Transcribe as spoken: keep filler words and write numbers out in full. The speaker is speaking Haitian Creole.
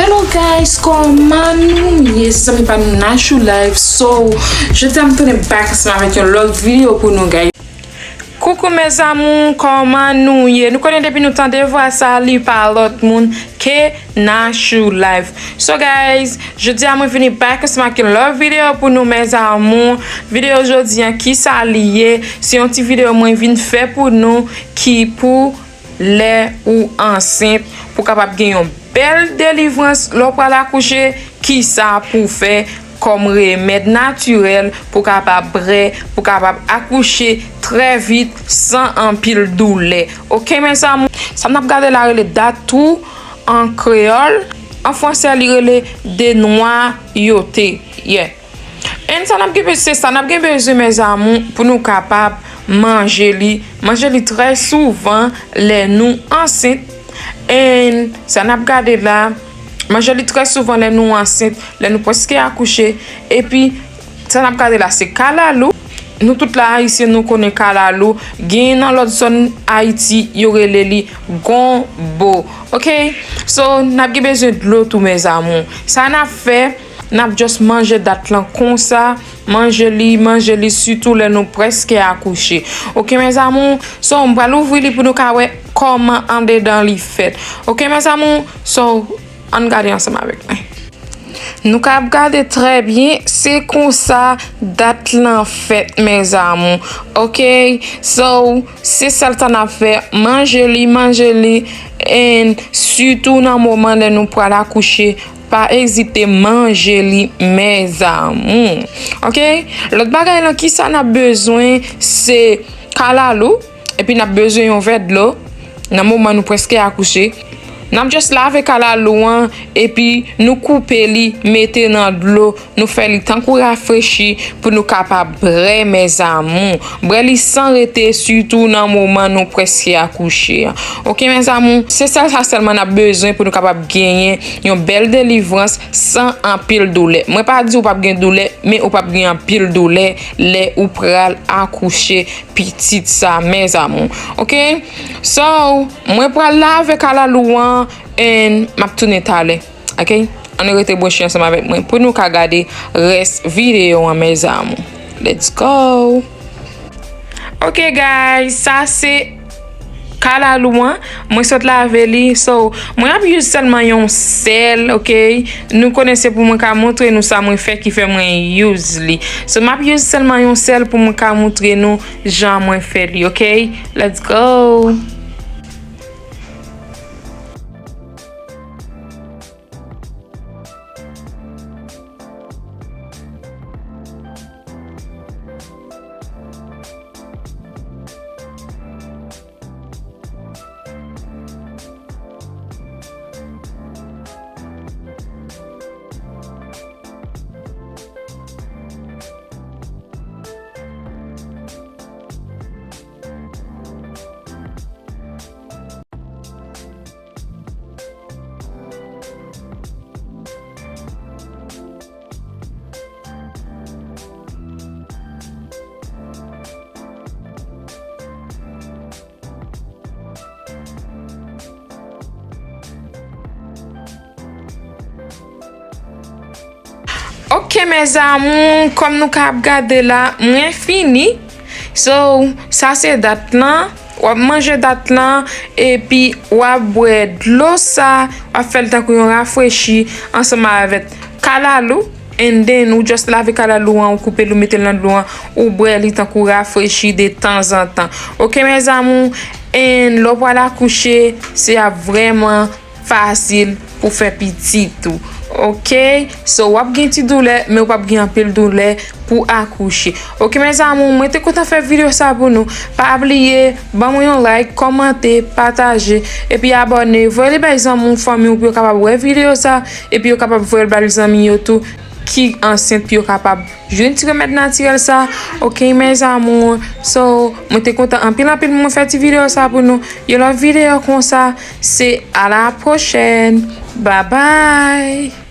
Hello guys, kòman nou ye? Se zanmi pa nou Nachou Life. So, jodi a m tounen back ansanm avèk yon lòt videyo pou nou, guys. Coucou mes amours, kòman nou ye? Nou konnen depi nou tande vwa sa, li pa lòt moun ke Nachou Life. So guys, jodi a mwen vini back ansanm ak yon lòt videyo pou nou, mes amours. Videyo jodi a, kisa li ye? Se yon ti videyo mwen vin fè pou nou ki pou lè ou ansent, pou kapab gen yon bèl delivrans lè w pral akouche, kisa pou fè kòm remèd natirèl pou kapab prè, pou kapab akouche trè vit san anpil doulè. Oke, mes amours, sa n ap gade la rele datou an kreyòl, an fransè li rele denoyauté. Yeah. And sa n ap gen bezwen, se sa n ap gen bezwen, mes amours, pou nou kapab manje li. Manje li trè souvan lè nou ansent. And sa n ap gade la, manje li trè souvan lè nou ansent, lè nou prèske akouche. Epi, sa n ap gade la, se kalalou. Nou tout la, Ayisyen, nou konnen kalalou. Gen nan lòt zòn Ayiti, yo rele li gonbo. Oke? So, n ap gen bezwen dlo tou, mes amours. Sa n ap fè, n ap just manje dat lan konsa, manje li, manje li, sitou lè nou prèske akouche. Oke, mes amours? So, m pral ouvri li pou nou ka wè kòman andedan li fèt. Oke, mes amours? So, ann gade ansanm avèk mwen. Nou ka ap gade trè byen, se konsa dat lan fèt, mes amours. Oke? So, se sèl sa n ap fè, manje li, manje li, and sitou nan moman lè nou pral akouche, pa ezite manje li, mes amours. Oke? Lòt bagay lan, kisa n ap bezwen, se kalalou, epi n ap bezwen yon vè dlo nan moman nou prèske akouche. N ap just lave kalalou an, epi nou koupe li, mete nan dlo, nou fè li tankou rafrechi pou nou kapab brè, mes amours. Brè li san rete, sitou nan moman nou prèske akouche an. Oke, mes amours, se sèl sa sèlman n ap bezwen pou nou kapab genyen yon bèl delivrans san anpil doulè. Mwen pa di ou p ap gen doulè, men ou p ap gen anpil doulè lè ou pral akouche pitit sa, mes amours. Oke? So, mwen pral lave kalalou an, and m ap tounen talè. Oke? Ann rete branche ansanm avèk mwen pou nou ka gade rès videyo an, mes amours. Let's go! Oke, guys, sa se kalalou an. Mwen sot lave li. So, mwen ap use sèlman yon sèl, oke? Nou konnen se pou mwen ka montre nou sa mwen fè ki fè mwen use li. So, m ap use sèlman yon sèl pou mwen ka montre nou jan mwen fè li, oke? Let's go! Ok, mes amours, kòm nou ka ap gade la, mwen fini. So, sa se dat lan. W ap manje dat lan, epi w ap bwè dlo sa, w ap fè l tankou yon rafrechi ansanm avèk kalalou. And then, ou just lave kalalou an, ou koupe l, ou mete l nan dlo an, ou bwè li tankou rafrechi de tanzantan. Ok, mes amours? And lè w pral akouche, se ap vrèman fasil pou fè pitit ou. Ok? So, w ap gen ti doulè, men w p ap gen anpil doulè pou akouche. Ok, mes amours, mwen te kontan fè videyo sa pou nou. Pa bliye, ban mwen yon like, kòmante, pataje, epi abòne. Voye li bay zanmi w, fanmi w, pou yo kapab wè videyo sa, epi yo kapab voye l bay zanmi yo tou ki ansent, pou yo kapab jwenn ti remèd natirèl sa. Ok, mes amours. So, mwen te kontan anpil, anpil pou mwen fè ti videyo sa pou nou. Yon lòt videyo konsa, se à la prochaine. Bye bye.